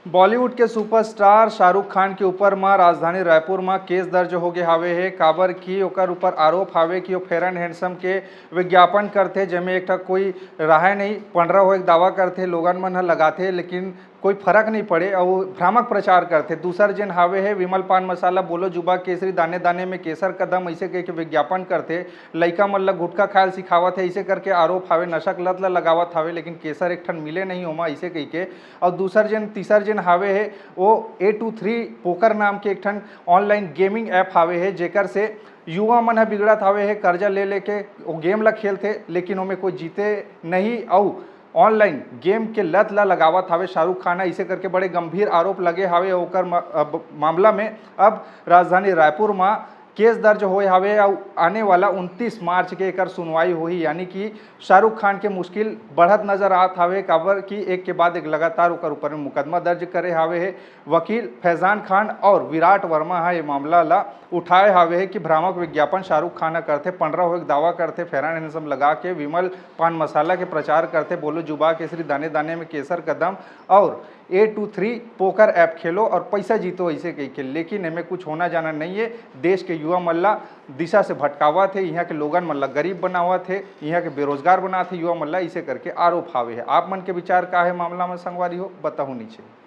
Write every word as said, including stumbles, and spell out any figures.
Bollywood के superstar Shahrukh Khan के ऊपर म राजधानी रायपुर म केस दर्ज हो गए हावे हे, काबर कि ओकर ऊपर आरोप हावे कि वो फेयर एंड हैंडसम के विज्ञापन करथे, जेमे एक ठा कोई रहाय नहीं, पंडरा हो एक दावा करथे, लोगन मन ह लगाथे, लेकिन कोई फर्क नहीं पड़े अउ भ्रामक प्रचार करथे। दूसर जेन हावे हे विमल पान मसाला, बोलो जुबा केसरी, दाने दाने में केसर कदम, ऐसे कह के विज्ञापन करथे, लइका मन ल गुटखा खायल सिखावत हे, ऐसे करके आरोप हावे, नशा के लत ल लगावत हावे, लेकिन केसर एक ठन मिले नहीं ओमा, ऐसे कह के। और दूसर जेन तीसर जेन हावे हे, वो ए टू थ्री पोकर नाम के एक ठन ऑनलाइन गेमिंग ऐप हावे हे, जेकर से युवा मन ह बिगड़त हावे हे, कर्जा ले लेके वो गेम ल खेलथे, लेकिन ओमे कोई जीते नहीं। अउ ऑनलाइन गेम के लत ल लगावत हावे शाहरुख खान ह, इसे करके बड़े गंभीर आरोप लगे हावे। ओकर म-, अब मामला में अब राजधानी रायपुर म केस दर्ज होए हावे अउ आने वाला उनतीस मार्च के एकर सुनवाई होही, यानी कि शाहरुख खान के मुश्किल बढ़त नजर आत हावे, काबर कि एक के बाद एक लगातार ओकर ऊपर में मुकदमा दर्ज करे हावे हे। वकील फैजान खान और विराट वर्मा ह ये मामला ला उठाए हावे हे कि भ्रामक विज्ञापन शाहरुख खान ह करथे, पंडरा होए के दावा करथे, फेयर एंड हैंडसम लगा के, विमल पान मसाला के प्रचार करथे, बोलो जुबा केसरी, दाने दाने में केसर कदम और ए टू थ्री पोकर ऐप खेलो और पैसा जीतो, ऐसे कह के। लेकिन एमे कुछ होना जाना नहीं है। देश के युवा मन ला दिशा से भटकावत हे, यहाँ के लोगन मन ला गरीब बनावत हे, यहाँ के बेरोजगार बनात हे युवा मन ला, इसे करके आरोप हावे हे। आप मन के विचार का है मामला में संगवारी हो, बताहू नीचे।